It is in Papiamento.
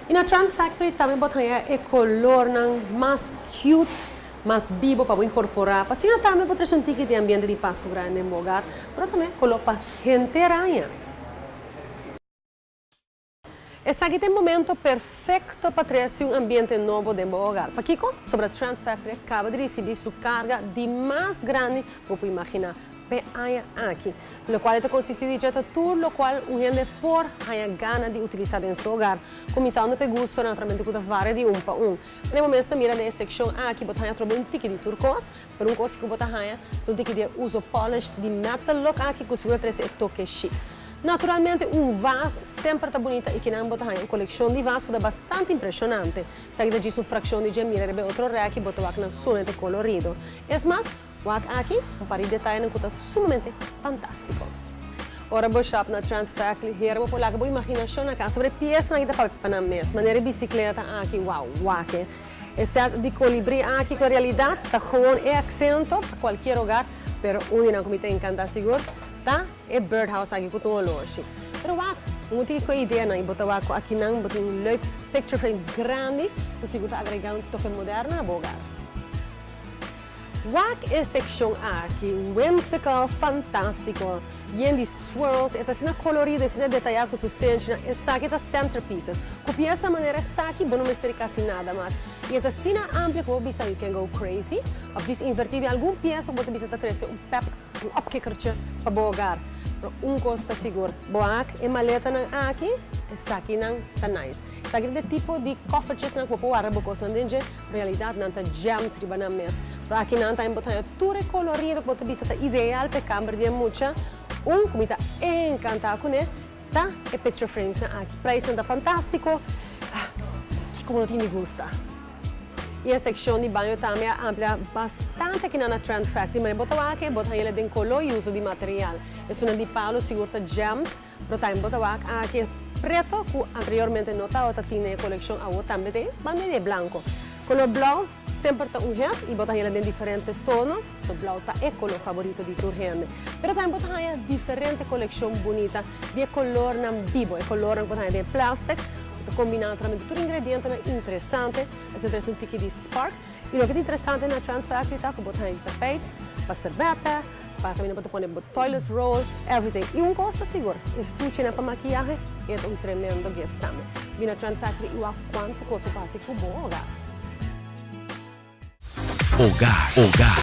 Y na Trend Factory tambe bo ta haya e colornan mas cute, mas bibo pa bo incorpora. Pa asina tambe bo trece un tiki di ambiente di Pasco Grandi den bo hogar, pero tambe color pa henter aña. Esaki ta e momento perfecto pa trece un ambiente nobo den bo hogar. Pakico? Pasobra Trend Factory a caba di ricibi su carga di mas grandi cu bo por imagina p'e aña aki, locual e ta consisti di dje ta tur locual un hende por haña gana di utilisa den su hogar, cuminsando p'e gusto naturalmente cu ta varia di un pa un. Na e momento ta mira den e seccion aki bo ta haña atrobe un tiki di tur cos, pero un cos cu bo ta haña ta un tiki di e uso polished di metal look aki cu sigur ta trece e toke chic. Naturalmente un vas semper ta bunita y kinan bo ta haña un coleccion di vas cu ta bastante impresionante. Esaki ta djis un fraccion di dje, mira riba e otro rek y bo ta wak nan sumamente colorido. Es mas, Wak aki un par di detayenan ku ta sumamente fantástiko. Ora bo shop na Trend Factory, hera bo por laga bo imaginashon na kas sobre e piesnan ki ta papia pa nan mes. Manera e bisikleta aki, wow, wak e. E set di kolibrí aki ku en realidat ta gewoon e aksento pa kualkier hogar, pero un di nan ku mi ta enkantá sigur ta e birdhouse aki ku ta un oloshi. Pero wak, un tin ku e ideanan i bo ta wak ku akinan bo tin leuk picture frames grandi ku sigur ta agregá un toke moderno na bo hogar. Wak e sekshon aki, whimsical, fantástiko, yen di swirls, e ta asina kolorido, asina detayá ku su stenchnan, esaki ta centerpieces. Ku piensa manera esaki, bo no mester di kasi nada mas. I e ta asina amplio ku bo bisa you can go crazy, òf djis invertí den algun piesa ku bo ta bisa ta trese un pep, un opkikkertje pa bo hogar. Pero un kos ta sigur, bo wak e maletanan aki, esakinan ta nice. Esaki ta e tipo di koffertjesnan ku bo por warda bo kosnan den dje. Realidat nan ta gems riba nan mes. Pero aki nan tambe bo ta haña tur e kolorido ku bo ta bisa ta ideal pa e kamber di e mucha. Un ku mi ta enkantá kuné ta e picture framesnan aki. Preisnan ta fantástiko. Ah, kiko bo no tin di gusta? I e sekshon di baño tambe a amplia bastante aki nan na Trend Factory. Manera bo ta wak e, bo ta haña den koló i uso di material. Esunnan di palu sigur ta gems. Pero tambe bo ta wak aki e preto ku anteriormente no tabata tin den e kolekshon awo tambe ta e banda di e blanko. Kolor blou semper ta un hit i bo ta haña den diferente tono, so blou ta e kolor faborito di tur hende. Pero tambe bo ta haña diferente kolekshon bunita di e kolornan bibo, e kolornan ku bo ta haña den e plastic, ku ta kombiná naturalmente tur ingredientenan interesante, asina ta trese un tiki di spark. I loke ta interesante na Trend Factory ta ku bo ta haña di tapijt pa serbètè, pa kaminda bo ta pone bo toilet roll, everything. I un kos ta sigur, e stuchenan pa makiyahe e ta un tremendo gift tambe. Bini na Trend Factory i wak kuantu kos bo por hasi ku bo hogar. Hogar, hogar.